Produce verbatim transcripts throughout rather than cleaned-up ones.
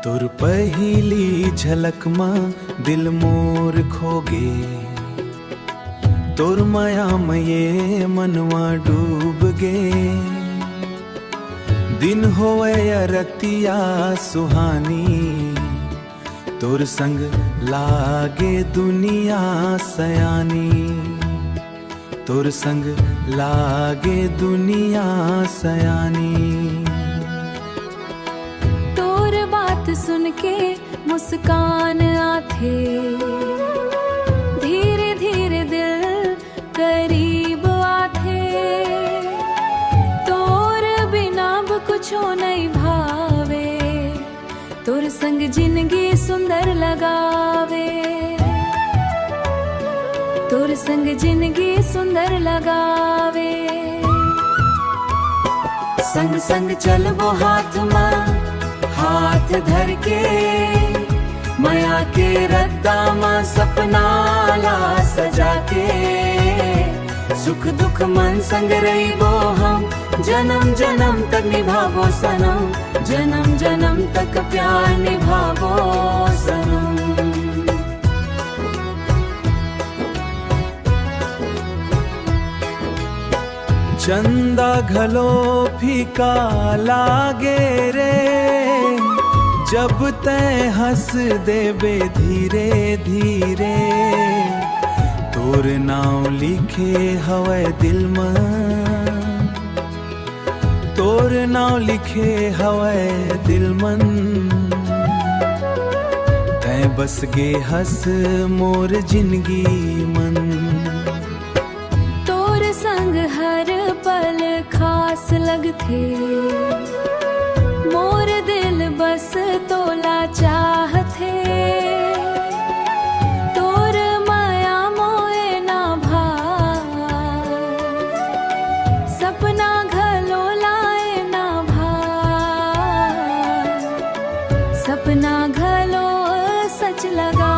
तोर पहिली झलक म दिल मोर खो गे, तोर मया म ये मनवा डूब गे। दिन होवय या रतिया सुहानी, तोर संग लागे दुनिया सयानी, तोर संग लागे दुनिया सयानी। तोर बात सुन के मुस्कान आथे, धीरे धीरे दिल करीब आथे। तोर बिना अब कुछो नइ भावे, तोर संग जिनगी सुंदर लगावे, तोर संग जिनगी सुंदर लगावे। संग संग चलबो हाथ म हाथ धर के, मया के रद्दा म सपना ला सजा के। सुख दुख मन संग रहिबो हम, जन्म जन्म तक निभाबो सनम, जन्म जन्म तक प्यार निभाबो सनम। चंदा घलो फीका लागे रे, जब तैं हंस देबे धीरे धीरे। तोर नाव लिखे हवय दिल म, तोर नाव लिखे हवय दिल मन। तैं बस गे हस मोर जिनगी मन। तोर संग हर पल खास लगथे, मोर दिल बस तोला चाहथे। तोर मया मोए ना भाय, सपना घलो लाए ना भाय, सपना घलो सच लगा।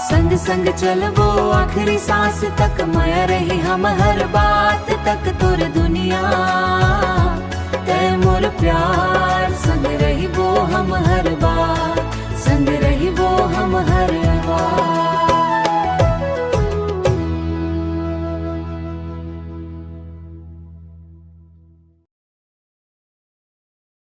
संग संग चलबो आखिरी सांस तक, मया रही हम हर बात तक तोर दुनिया। तैं मोर प्यार संग रही